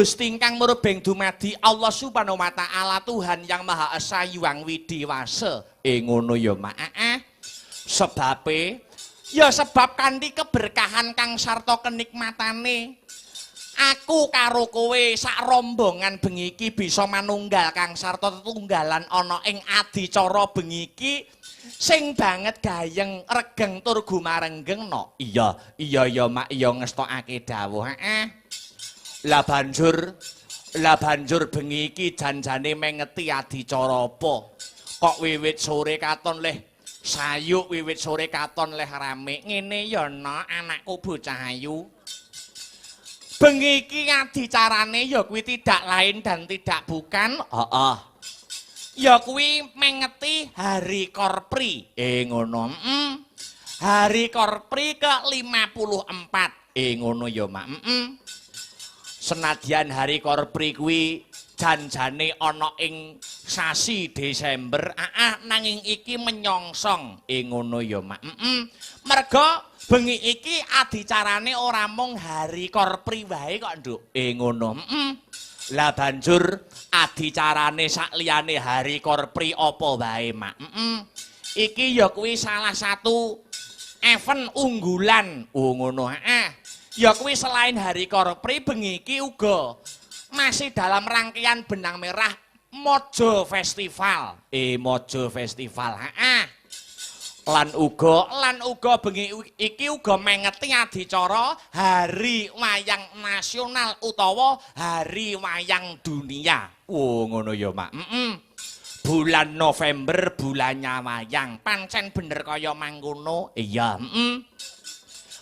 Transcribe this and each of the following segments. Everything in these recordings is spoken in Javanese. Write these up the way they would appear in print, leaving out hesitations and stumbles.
Gusti ingkang murbeng dumadi Allah Subhanahu wa taala, Tuhan yang Maha Esa Hyang Widhi Wasa. Ngono ya, Mak. Heeh. Sebabe ya sebab kanthi keberkahan kang sarta kenikmatane aku karo kowe sak rombongan bengi iki bisa manunggal kang sarta tetunggalan ana ing adicara bengi iki sing banget gayeng regeng tur gumarenggeng no. Iya, iya ya Mak, iya ngestokake dawuh. Heeh. Lah banjur bengi iki janjane mengeti adicara apa? Kok wiwit sore katon leh sayuk, wiwit sore katon leh rame. Ngene ya no, anakku bocah ayu. Bengi iki adicarane ya kuwi tidak lain dan tidak bukan, heeh. Ya kuwi mengeti Hari Korpri. Ngono. Hari Korpri ke-54. Ngono ya, Mak. Senadyan Hari Korpri kuwi janjane ana ing sasi Desember, nanging iki menyongsong. Ngono ya, Mak. Merga bengi iki adicarane ora mung Hari Korpri wae kok, Nduk. Ngono. Lah banjur adicarane sakliyane Hari Korpri apa wae, Mak? Iki ya kuwi salah satu event unggulan. Oh ngono, heeh. Ya kuwi selain Hari Korpri bengi iki uga masih dalam rangkaian benang merah Mojo Festival. Mojo Festival, heeh. Lan uga bengi iki uga mengeti adicara Hari Wayang Nasional utawa Hari Wayang Dunia. Oh ngono ya, Mak. Bulan November bulannya wayang. Pancen bener kaya mangkono. Iya,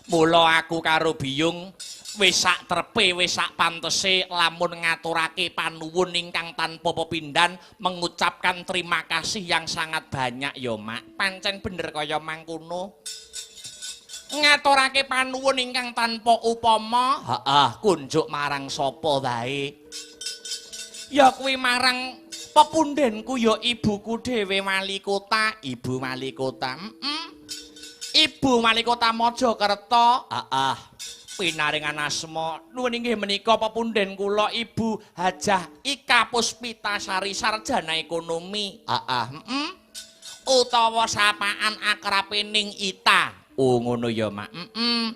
Mula aku karo Biyung wis sak trepe, wis sak pantese lamun ngaturake panuwun ingkang tanpa pepindhan, mengucapkan terima kasih yang sangat banyak ya, Mak. Pancen bener kaya mangkono. Ngaturake panuwun ingkang tanpa upama, heeh, kunjuk marang sapa wae. Ya kuwi marang pepundhenku ya ibuku dhewe wali kota, Ibu Wali Kota. Ibu Wali Kota Mojokerto, heeh. Pinaringan asma nuwun inggih menika pepundhen kula Ibu Hajah Ika Puspitasari Sarjana Ekonomi. Heeh, Utawa sapaan akrabe ning Ita. Oh ngono ya, Mak.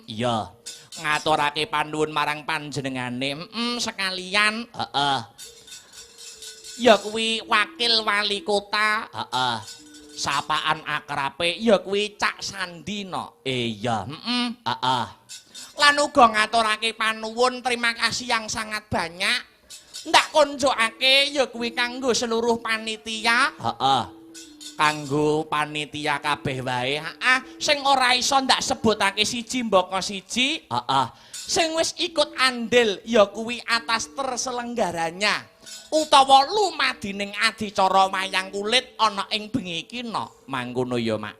Iya. Ngaturake panuwun marang panjenengane, sekalian, heeh. Ya kuwi wakil wali kota, heeh. Sapaan akrabe ya kuwi Cak Sandi no. Iya, heeh. Lan uga ngaturake panuwun terima kasih yang sangat banyak. Ndak konjokake ya kuwi kanggo seluruh panitia, heeh. Kanggo panitia kabeh wae, heeh. Sing ora iso ndak sebutake siji mbaka siji, heeh. Sing wis ikut andil ya kuwi atas terselenggaranya utawa lumadining adicara wayang kulit ana ing bengi iki no. Mangkono ya, Mak.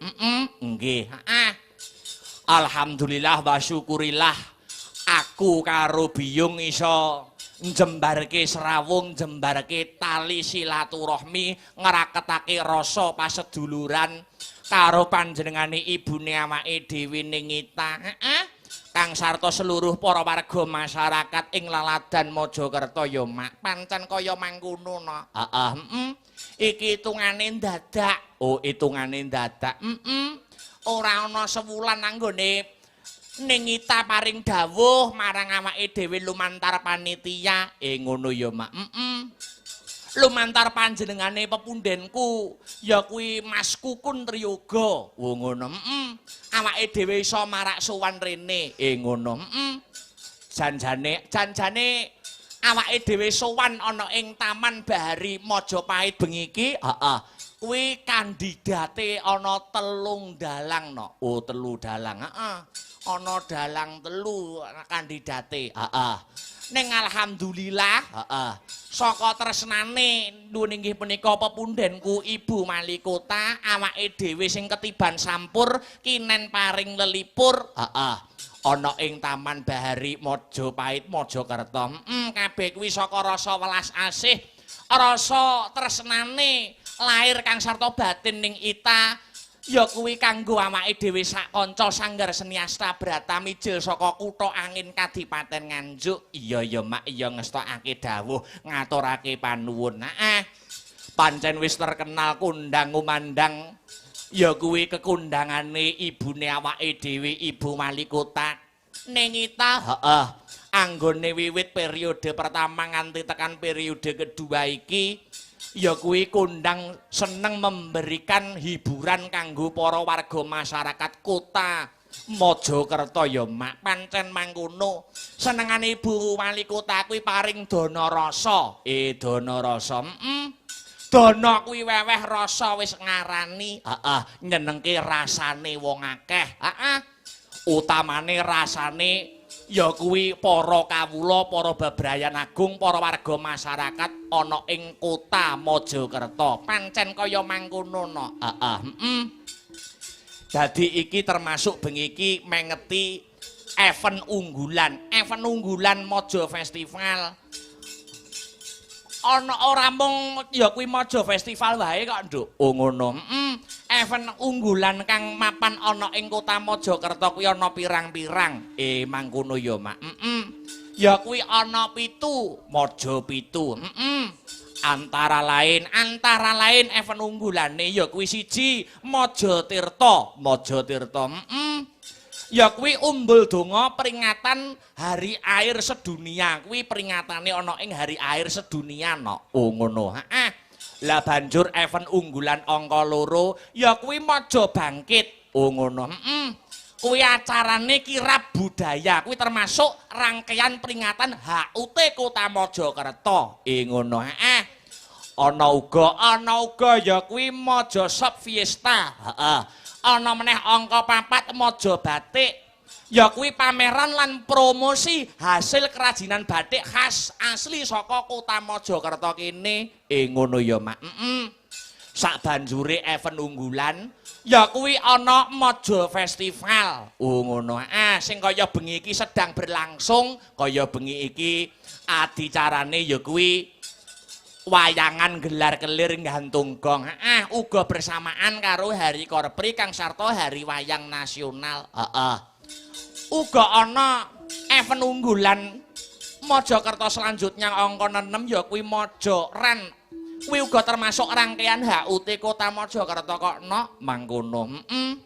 Nggih, heeh. Alhamdulillah wa syukurillah aku karo Biyung iso njembarke srawung, njembarke tali silaturahmi, ngraketake rasa paseduluran karo panjenengane ibune awake dhewe ning Ita, heeh. Kang sarta seluruh para warga masyarakat ing Laladan Mojokerto ya, Mak. Pancen kaya mangkono no. Heeh, Iki hitungane dadak. Oh, hitungane dadak. Ora ana sewulan anggone ning Ita paring dawuh marang awake dhewe lumantar panitia. Ngono ya, Mak. Lumantar panjenengane pepundhenku ya kuwi Mas Kukun Triyoga. Oh ngono. Awake dhewe iso marak sowan rene. Ngono. Janjane awake dhewe sowan ana ing Taman Bahari Mojopahit bengi iki, heeh. Kuwi kandidate ana 3 dalang no. Oh, 3 dalang, heeh. Ana dalang 3 kandidate, heeh. Ning alhamdulillah, heeh. Saka tresnane nuwun inggih punika pepundhenku Ibu Wali Kota, awake dhewe sing ketiban sampur kinen paring lelipur, heeh. Ana ing Taman Bahari Mojopahit Mojokerto. Kabeh kuwi saka rasa welas asih, rasa tresnane lahir kang sarta batin ning Ita. Ya kuwi kanggo awake dhewe sak kanca Sanggar Seni Asta Brata mijil saka kutha angin Kadipaten Nganjuk. Iya ya Mak, iya ngestokake dawuh ngaturake panuwun. Heeh. Pancen wis terkenal kundang kumandang ya kuwi kekundangane ibune awake dhewe Ibu Wali Kota Nengita. Heeh. Anggone wiwit periode pertama nganti tekan periode kedua iki ya kuwi kondang seneng memberikan hiburan kanggo para warga masyarakat kota Mojokerto ya Mak. Pancen mangkono senengane Ibu Wali Kota kuwi paring dana rasa. Dana rasa. Dana kuwi weweh rasa wis ngarani. Heeh, nyenengke rasane wong akeh. Heeh. Utamane rasane ya kuwi para kawula, para bebrayan agung, para warga masyarakat ana ing kota Mojokerto. Pancen kaya mangkono no. Heeh, heeh. Dadi iki termasuk bengi iki mengeti event unggulan Mojo Festival. Ana ora mung ya kuwi Mojo Festival wae kok, Nduk. Oh ngono. Heeh. Event unggulan kang mapan ana ing kota Mojokerto kuwi ana pirang-pirang. Mangkono ya, Mak. Heeh. Ya kuwi ana 7, Mojo 7. Heeh. Antara lain event unggulane ya kuwi 1 Mojo Tirta, Mojo Tirta. Heeh. Ya kuwi umbul donga peringatan Hari Air Sedunia. Kuwi peringatane ana ing Hari Air Sedunia no. Oh ngono. Heeh. Lah banjur event unggulan angka 2 ya kuwi Mojo Bangkit. Oh ngono. Heeh. Kuwi acarane kirab budaya. Kuwi termasuk rangkaian peringatan HUT Kota Mojokerto. Ngono. Heeh. Ana uga ya kuwi Mojo Shop Fiesta. Heeh. Ana meneh angka 4 Mojo Batik. Ya kuwi pameran lan promosi hasil kerajinan batik khas asli saka kota Mojokerto kene. Ngono ya, Mak. Heeh. Sak banjure event unggulan ya kuwi ana Mojo Festival. Oh ngono. Ah, sing kaya bengi iki sedang berlangsung, kaya bengi iki adicarane ya kuwi wayangan gelar kelir gantung gong. Ah, uga bersamaan karo Hari Korpri kang sarta Hari Wayang Nasional. Heeh. Uga ana event unggulan Mojokerto selanjutnya angka 6 ya kuwi Mojo Ran. Kuwi uga termasuk rangkaian HUT Kota Mojokerto kok no mangkono. Heeh.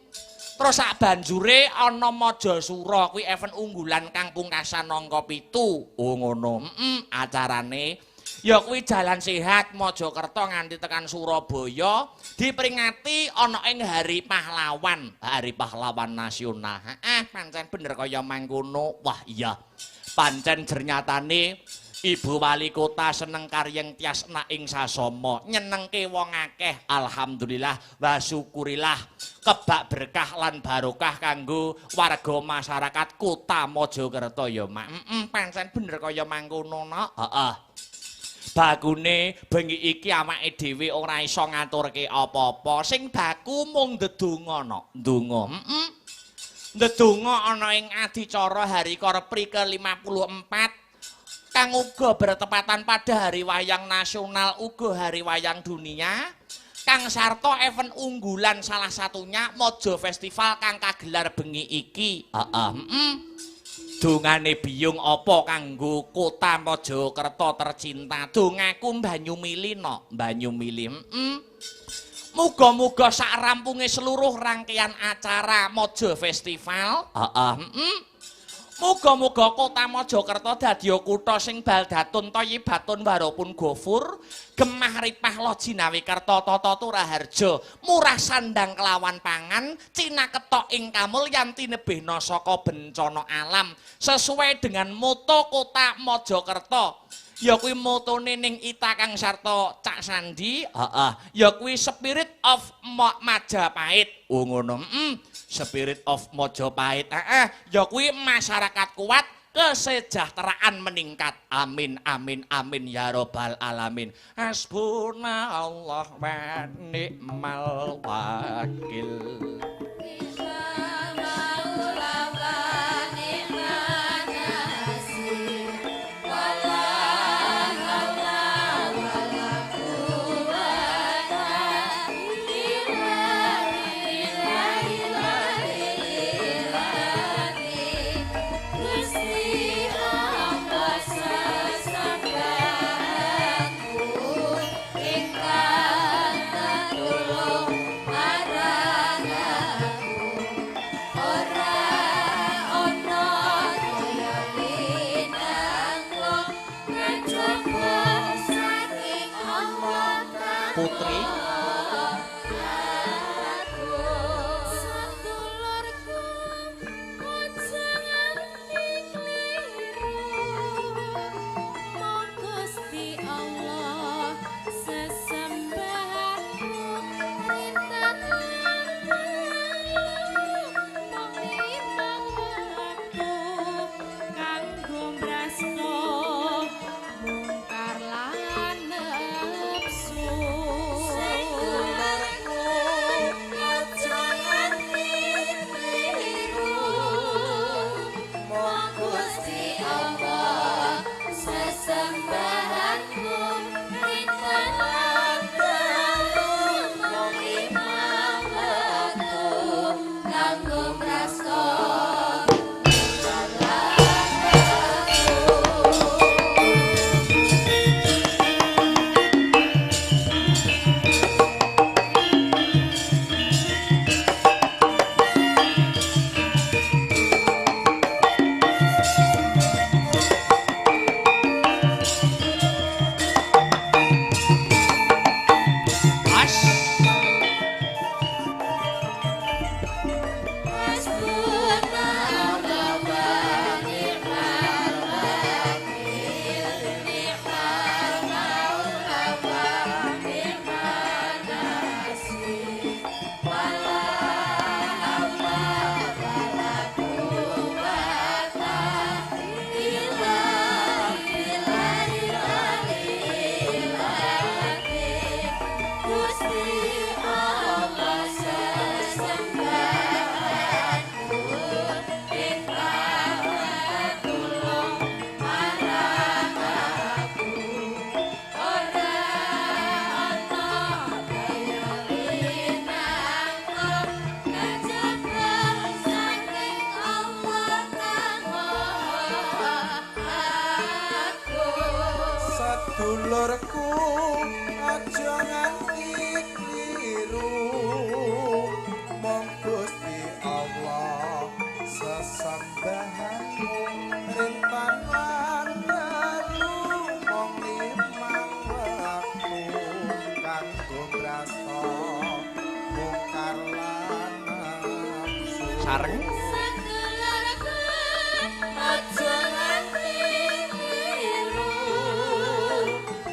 Terus sak banjure ana Mojo Suro kuwi event unggulan kang pungkasan angka 7. Oh ngono. Heeh, acarane ya kuwi jalan sehat Mojokerto nganti tekan Surabaya diperingati ana ing Hari Pahlawan, Hari Pahlawan Nasional. Heeh, pancen bener kaya mangkono. Wah iya. Pancen jernyatane Ibu Wali Kota seneng karyeng tias na ing sasama, nyenengke wong akeh. Alhamdulillah wa syukurillah kebak berkah lan barokah kanggo warga masyarakat Kota Mojokerto ya, Mak. Heeh, pancen bener kaya mangkono no. Heeh. Bakune bengi iki awake dhewe ora iso ngaturke apa-apa. Sing baku mung ndedonga no. Ndonga. Heeh. Ndedonga ana ing adicara Hari Korpri ke-54 kang uga bertepatan pada Hari Wayang Nasional uga Hari Wayang Dunia kang sarta event unggulan salah satunya Mojo Festival kang kagelar bengi iki. Heeh. Heeh. Dongane biyung apa kanggo kota Mojokerto tercinta? Dongaku banyu mili no, banyu mili. Heeh. Muga-muga sak rampunge seluruh rangkaian acara Mojo Festival. Heeh. Heeh. Muga-muga kota Mojokerto dadi kutha sing baldatun thayyibatun warupun gofur, gemah ripah loh jinawi kerta tata turaharja, murah sandang kelawan pangan, cinaketok ing kamulyan tinebihna saka bencana alam sesuai dengan moto kota Mojokerto. Ya kuwi motone ning Ita Kang Sarta Cak Sandi, heeh. Ya kuwi Spirit of Majapahit. Oh ngono. Heeh. Spirit of Majapahit. Heeh. Ya kuwi masyarakat kuat, kesejahteraan meningkat. Amin amin amin ya robbal alamin. Hasbunallah wa ni'mal wakil. kanggo mrasta. Sedulurku aja nganti kliru, mung Gusti Allah sesembahanmu rintan lan dalu mung limang wektu kanggo mrasta mungkar lan nafsu. Sareng Sedulurku aja nganti kliru,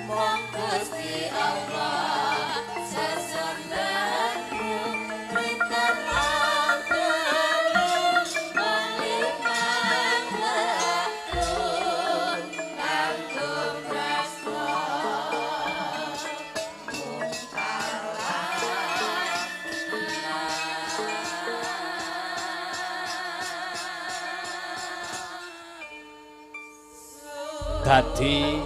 mung Gusti Allah sesembahanmu rintan lan dalu mung limang wektu kanggo mrasta mungkar lan. Dadi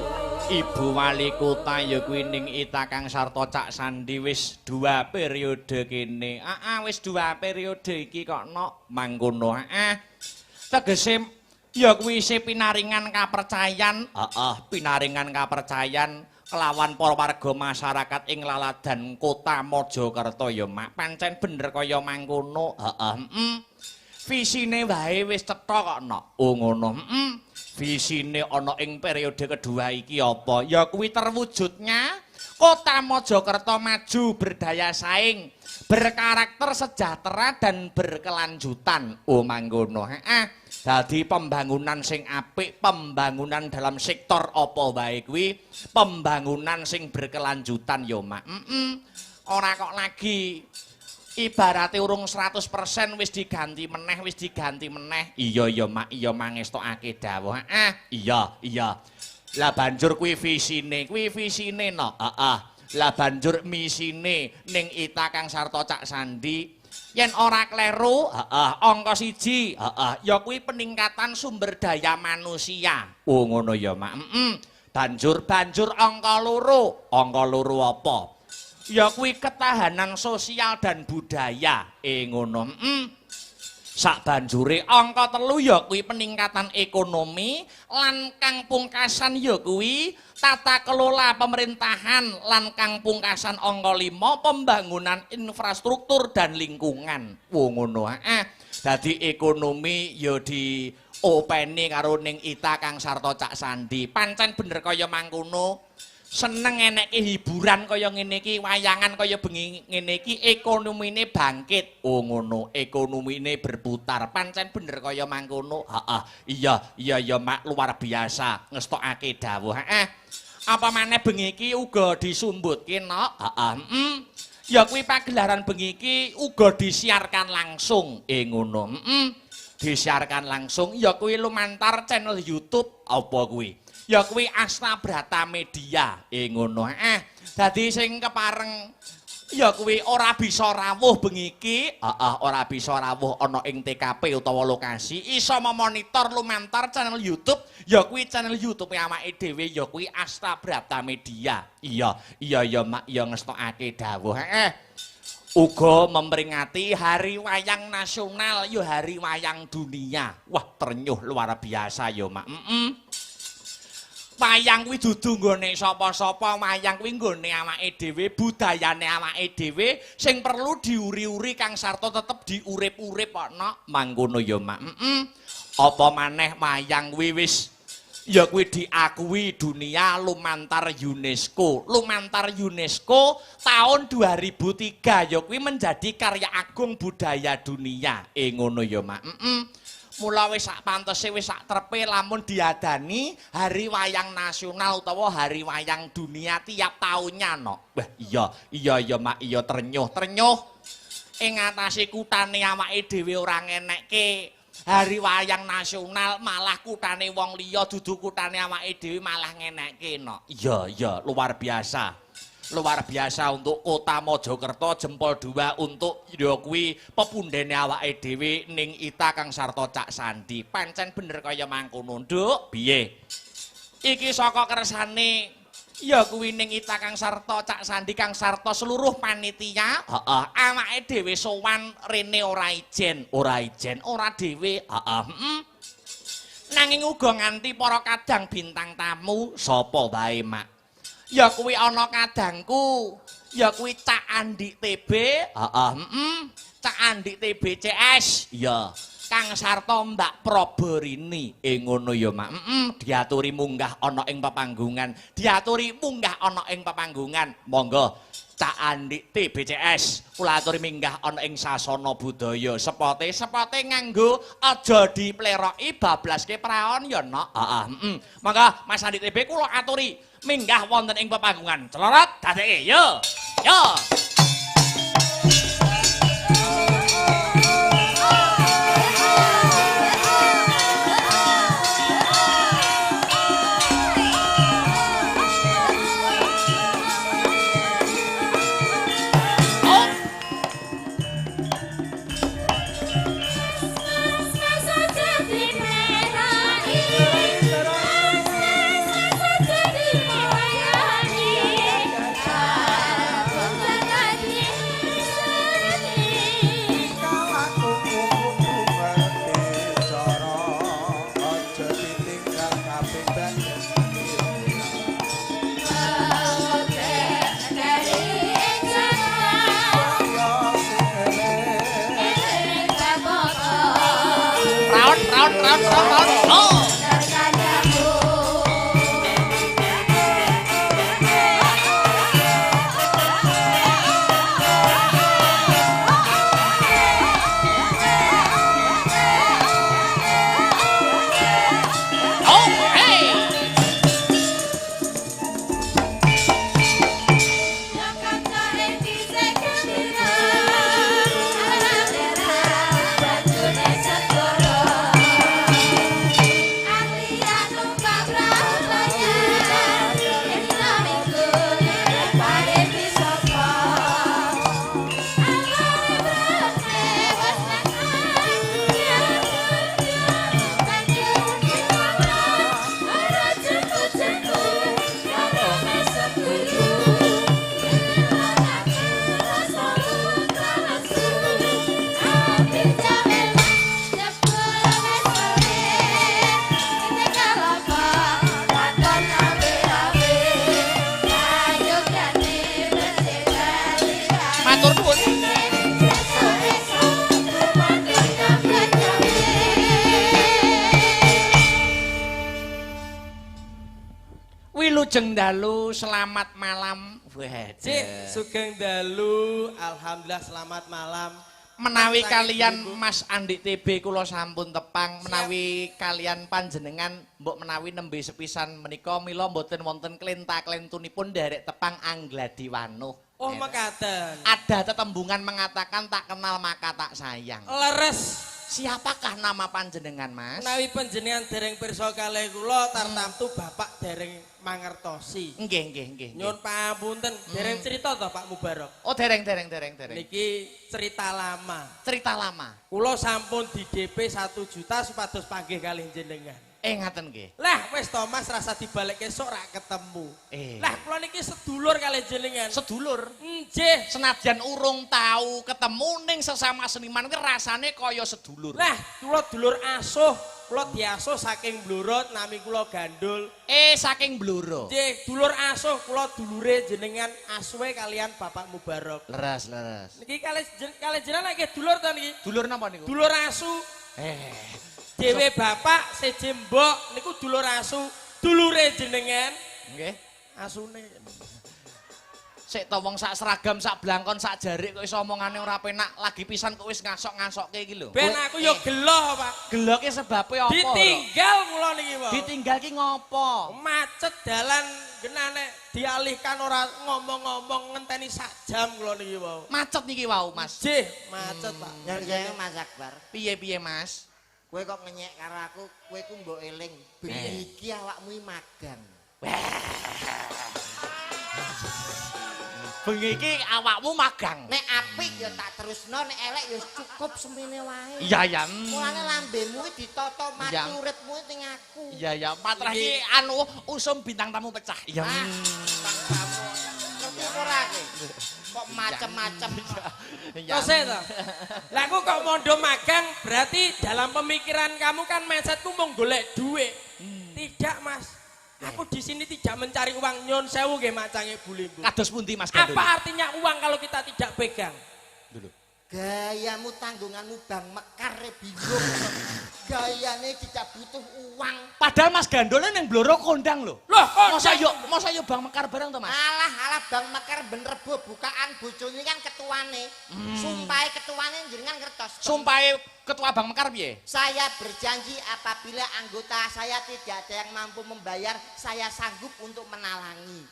Ibu Wali Kota ya kuwi ning Ita Kang Sarta Cak Sandi wis 2 periode kene. Heeh, wis 2 periode iki kok nok mangkono. Heeh. Tegese ya kuwi isih pinaringan kapercayan. Heeh, pinaringan kapercayan kelawan para warga masyarakat ing laladan Kota Mojokerto ya Mak. Pancen bener kaya mangkono. Heeh, heeh. Visine wae wis cetha kok nok. Oh ngono. Heeh. Visine ana ing periode kedua iki apa? Ya kuwi terwujudnya Kota Mojokerto maju, berdaya saing, berkarakter sejahtera dan berkelanjutan. Oh mangkono. Heeh. Dadi pembangunan sing apik, pembangunan dalam sektor apa wae kuwi, pembangunan sing berkelanjutan ya Mak. Heeh. Ora kok lagi ibarate urung 100% wis diganti meneh, wis diganti meneh. Iya ya Mak, iya mangestokake dawuh. Heeh, iya, iya. Lah banjur kuwi visine no. Heeh. Lah banjur misine ning Ita Kang Sarta Cak Sandi yen ora kleru, heeh, angka 1, heeh, ya kuwi peningkatan sumber daya manusia. Oh ngono ya Mak. Heeh. Banjur angka 2, angka 2 apa? Ya kuwi ketahanan sosial dan budaya. Ngono. Sak banjure angka 3 ya kuwi peningkatan ekonomi lan kang pungkasan ya kuwi tata kelola pemerintahan lan kang pungkasan angka 5 pembangunan infrastruktur dan lingkungan. Wo ngono. Heeh. Dadi ekonomi ya diopeni karo ning Ita Kang Sarta Cak Sandi. Pancen bener kaya mangkono. Seneng enekke hiburan kaya ngene iki, wayangan kaya bengi ngene iki, ekonomine bangkit. Oh ngono, ekonomine berputar. Pancen bener kaya mangkono. Heeh. Iya, iya ya Mak, luar biasa ngestokake dawuh. Heeh. Apa maneh bengi iki uga disumbutke nok? Heeh. Heeh. Ya kuwi pagelaran bengi iki uga disiarkan langsung. Ngono. Heeh. Disiarkan langsung ya kuwi lumantar channel YouTube apa kuwi? Ya kuwi Asta Brata Media. Ngono. Heeh. Dadi sing kepareng ya kuwi ora bisa rawuh bengi iki, heeh, ora bisa rawuh ana ing TKP utawa lokasi, iso memonitor lumantar channel YouTube, ya kuwi channel YouTube awake dhewe ya kuwi Asta Brata Media. Iya, iya ya Mak, ya ngestokake dawuh. Heeh. Uga memperingati Hari Wayang Nasional, ya Hari Wayang Dunia. Wah, trenyuh luar biasa ya, Mak. Wayang kuwi dudu nggone sapa-sapa, wayang kuwi nggone awake dhewe, budayane awake dhewe sing perlu diuri-uri Kang Sarto tetep diurip-urip kok, Nok. Mangkono ya, Mak. Apa maneh wayang kuwi wis ya kuwi diakui dunia lumantar UNESCO. Lumantar UNESCO tahun 2003 ya kuwi menjadi karya agung budaya dunia. Ngono ya, Mak. Mula wis sak pantese wis sak trepe lamun diadani Hari Wayang Nasional utawa Hari Wayang Dunia tiap tahunnya, Nok. Wah, iya, iya ya, Mak, iya trenyuh, trenyuh. Ing atase kutane awake dhewe ora ngenekke Hari Wayang Nasional, malah kutane wong liya dudu kutane awake dhewe malah ngenekke, Nok. Iya, iya, luar biasa. Luar biasa untuk Kota Mojokerto, jempol 2 untuk ya kuwi pepundhene awake dhewe ning Ita Kang Sarto Cak Sandi. Pancen bener kaya mangkono, Nduk. Piye? Iki saka kersane ya kuwi ning Ita Kang Sarto Cak Sandi, Kang Sarto seluruh panitia. Heeh, awake dhewe sowan rene ora ijen, ora ijen, ora dhewe. Heeh, Nanging uga nganti para kadang bintang tamu sapa wae, Mak. Ya kuwi ana kadangku, ya kuwi Cak Andik TB, heeh, Cak Andik TB CS, iya. Kang Sarto Mbak Proborini, ngono ya, Mak. Diaturi munggah ana ing pepanggungan, diaturi munggah ana ing pepanggungan. Monggo Cak Andik TBCS, kula aturi minggah ana ing sasana budaya. Sepote, sepote nganggo aja dipleroki bablaske praon ya, Nok. Heeh, Monggo Mas Andik TB kula aturi minggah wonten ing pepanggungan. Celorot dadeke, yo. Yo. Wilujeng dalu, selamat malam. Cik, sugeng dalu, alhamdulillah selamat malam. Menawi kalian Mas Andik TB kula sampun tepang, menawi kalian panjenengan mbok menawi nembe sepisan menika mila mboten wonten klenta-klentunipun nderek tepang Anggladi Wanuh. Oh, mekaten. Ada tetembungan mengatakan tak kenal maka tak sayang. Leres. Siapakah nama panjenengan, Mas? Menawi panjenengan dereng pirsa kalih kula tartamtu Bapak dereng mangertosi. Nggih, nggih, nggih. Nyuwun pangapunten, dereng cerita to Pak Mubarok? Oh, dereng. Niki cerita lama. Cerita lama. Kula sampun di DP 1 juta supados panggih kalih jenengan. Ngaten nggih. Lah wis to Mas rasa dibalekke sok rak ketemu. Lah kula niki sedulur kalih jenengan. Sedulur. Nggih. Senadyan urung tau ketemu ning sesama seniman kuwi rasane kaya sedulur. Lah kula dulur asuh, kula diasuh saking Blorot nami kula Gandul. Saking Blora. Nggih, dulur asuh kula dulure jenengan asuhe kalian Bapak Mubarok. Leres, leres. Niki kalih jenengan nggih dulur to niki? Dulur napa niku? Dulur asu. Dewe bapak seje mbok niku dulur asu, dulure jenengan. Nggih. Asune. Sik to wong sak seragam, sak blangkon, sak jarik kok iso omongane ora penak, lagi pisan kok wis ngasok-ngasokke iki lho. Ben aku yo gelo, Pak. Geloke sebabe apa? Ditinggal kula niki, Pak. Ditinggal ki ngopo? Macet dalan genah nek dialihkan ora ngomong-ngomong ngenteni sak jam kula niki wau. Macet niki wau, Mas. Nggih, macet, Pak. Nyuwun Mas Akbar. Piye-piye, Mas? Kowe kok ngenyek karo aku, kowe ku mbok eling. Bengi iki awakmu magang. Bengi iki awakmu magang. Nek apik ya tak terusno, nek elek ya cukup semene wae. Iya, ya. Mulane lambemu iki ditata mati uripmu ning aku. Iya, ya. Patrah iki anu usum bintang tamu pecah. Iya. Bintang tamu. Ngerti ora kowe? Kok macem-macem. Kose to. Lah aku kok mondo magang berarti dalam pemikiran kamu kan mindsetku mung golek dhuwit. Tidak, Mas. Aku di sini tidak mencari uang. Nyun sewu nggih macange Bu Limbu. Kados pundi Mas Gandul? Apa artinya uang kalau kita tidak pegang? Dulu. Gayamu tanggunganmu Bank Mekar bingung. Gayane tidak butuh uang. Padahal Mas Gandulnya ning Blora kondang lho. Loh, kondang. Masa yo Bank Mekar bareng to, Mas? Alah, alah Bank Mekar bener bo bukaan bojone kan ketuane. Sumpahe ketuane jenengan ngertos. Sumpahe ketua Bank Mekar piye? Saya berjanji apabila anggota saya tidak ada yang mampu membayar, saya sanggup untuk menalangi.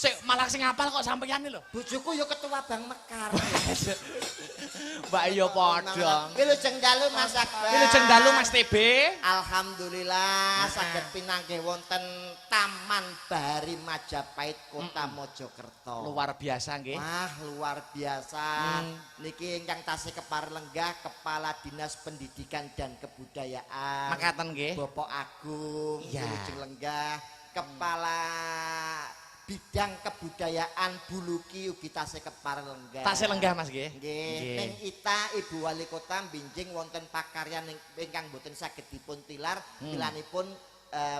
Sik malah sing ngapal kok sampeyan lho. Bojoku yo ketua Bank Mekar. Mbak yo padha. Wilujeng dalu Mas Akbar. Wilujeng dalu Mas TB. Alhamdulillah saged pinanggih wonten Taman Bahari Majapahit Kota Mojokerto. Luar biasa nggih. Wah, luar biasa. Niki ingkang tasih keparlenggah Kepala Dinas Pendidikan dan Kebudayaan. Makaten nggih. Bapak Agung, wilujeng lenggah, Kepala Bidang Kebudayaan Buluki ugi tasih keparlenggah. Tasih lenggah Mas nggih. Nggih. Ning Ita Ibu Wali Kota binjing wonten pakaryan ingkang boten saged dipun tilar, tilanipun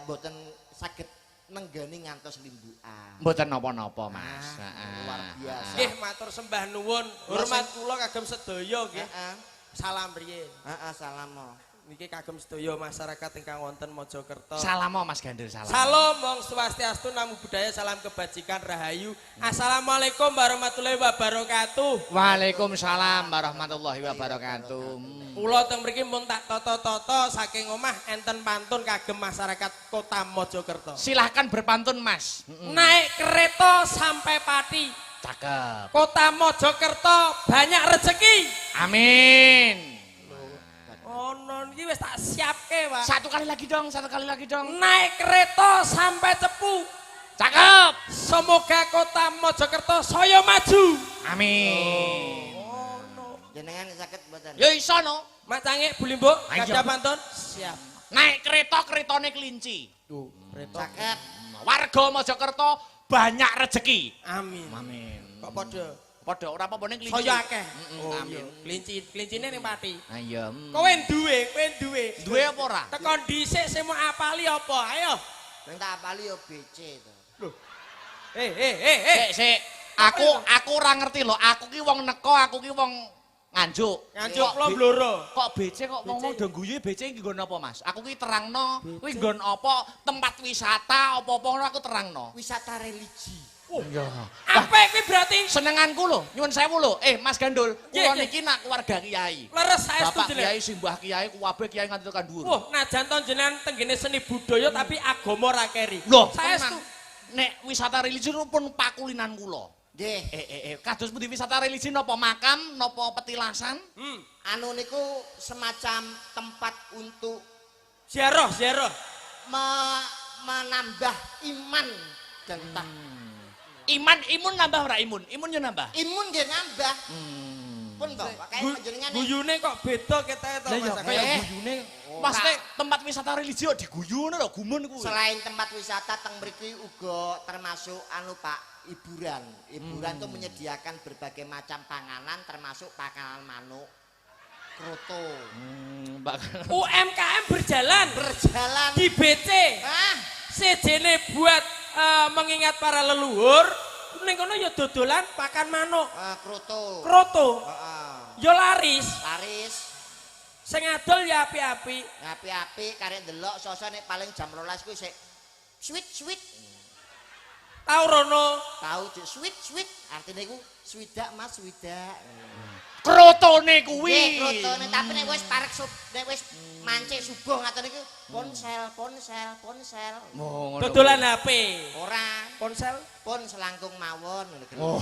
boten saged nenggeni ngantos limbukan. Mboten napa-napa Mas. Luar biasa. Nggih matur sembah nuwun. Hormat kula kagem sedaya nggih. Salam riyin. Heeh, salam. Niki kagem sedaya masyarakat ingkang wonten Mojokerto. Salam Mas Gandul, salam. Salam mong swastiastu, namo buddhaya, salam kebajikan, rahayu. Assalamualaikum warahmatullahi wabarakatuh. Waalaikumsalam warahmatullahi wabarakatuh. Kula teng mriki mun tak tata-tata saking omah enten pantun kagem masyarakat Kota Mojokerto. Silahkan berpantun Mas. Naik kereta sampai Pati. Cakep. Kota Mojokerto banyak rezeki. Amin. Ono niki wis tak siapke, Pak. Satu kali lagi dong, satu kali lagi dong. Naik kereta sampai Cepu. Cakep. Semoga Kota Mojokerto saya maju. Amin. Ono. Jenengan saged mboten? Ya iso no. Macange Bu Limbuk, gadah pantun. Siap. Naik kereta, keretane kelinci. Tuh, kereta. Cakep. Warga Mojokerto banyak rezeki. Amin. Amin. Kok padha? Padha ora apa-apa ning kelinci. Saya akeh. Amin. Kelinci, kelincine ning Pati. Ha iya. Kowe duwe, kowe duwe. Duwe apa ora? Teko dhisik sing mau apali apa? Ayo. Sing tak apali yo BC to. Lho. Eh. Sik, sik. Aku ora ngerti lho. Aku ki wong neko, aku ki wong Nganjuk. Nganjuk kula Blora. Kok BC kok wong-wong do guyu BC iki nggon apa, Mas? Aku ki terangno kuwi nggon apa, tempat wisata apa-apa ngono aku terangno. Wisata religi. Oh iya. Apik kuwi berarti senenganku lho, nyuwun sewu lho. Mas Gandul, kula niki nak keluarga kiai. Leres saestu Bapak jenengan. kiai, simbah kiai, kuwabe kiai nganti tekan dhuwur. Wah, najan to jenengan tenggene seni budaya tapi agama ora keri. Lho, saestu. Nek wisata religi pun pakulinan kula. Nggih. Kados pundi wisata religi napa makam, napa petilasan? Anu niku semacam tempat untuk ziarah, ziarah. Menambah iman dan Iman, imun nambah ora imun? Imun yo nambah. Imun nggih nambah. Pun to, kaya panjenengan guyune kok beda ketoke to Mas. Kaya guyune Maksudnya tempat wisata religi kok diguyu ngono lho, gumun kuwi. Selain tempat wisata teng mriki uga termasuk anu Pak, hiburan. Hiburan itu menyediakan berbagai macam panganan termasuk panganan manuk. Kroto. Pak. UMKM berjalan Berjalan. di BC. Ah, Sejene buat mengingat para leluhur, ning kono ya dodolan pakan manuk, kroto. kroto. Heeh. Ya laris, Laris. sing adol ya apik-apik. Ngapi-api karek ndelok sosok nek paling jam 12 kuwi sik sweet sweet. Tau rono. Tahu cek sweet sweet artine iku swidak Mas swidak. Krotone kuwi. Nggih, krotone tapi nek wis parek sub, nek wis mancik subuh ngaten niku ponsel ponsel ponsel. Oh, ngono. Dodolan HP. Ora, Ponsel. pun selangkung mawon ngono kuwi. Oh,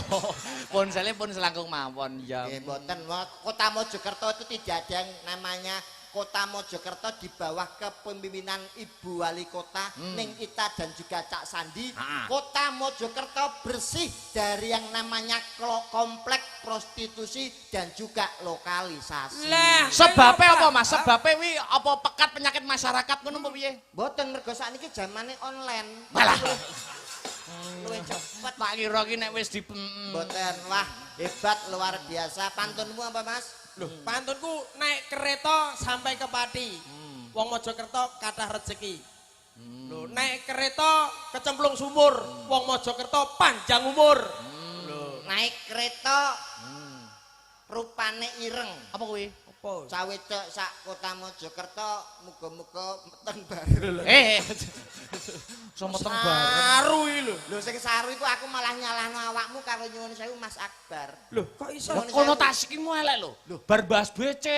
ponsele pun selangkung mawon ya. Nggih, mboten. Wah, Kota Mojokerto itu tidak ada yang namanya Kota Mojokerto di bawah kepemimpinan Ibu Wali Kota Ning Ita dan juga Cak Sandi. Kota Mojokerto bersih dari yang namanya komplek prostitusi dan juga lokalisasi. Lah, Sebabe apa Mas? Sebabe wi apa pekat penyakit masyarakat ngono apa piye? Mboten mergo sakniki zamane online. Malah. Luwih cepet. Tak kira ki nek wis di Mboten. Wah, hebat luar biasa. Pantunmu apa, Mas? Loh, pantunku naik kereta sampai ke Pati. Wong Mojokerto kathah rezeki. Loh, naik kereta kecemplung sumur. Wong Mojokerto panjang umur. Loh, Naik kereta rupane ireng. Apa kuwi? apa? Cah wedok sak Kota Mojokerto muga-muga meteng bareng. Eh. So meteng bareng. Saru iki lho. Lho sing saru iku aku malah nyalahno awakmu karo nyuwun sewu Mas Akbar. Loh, kok iso? Konotasimu elek lho. Bar bahas BC.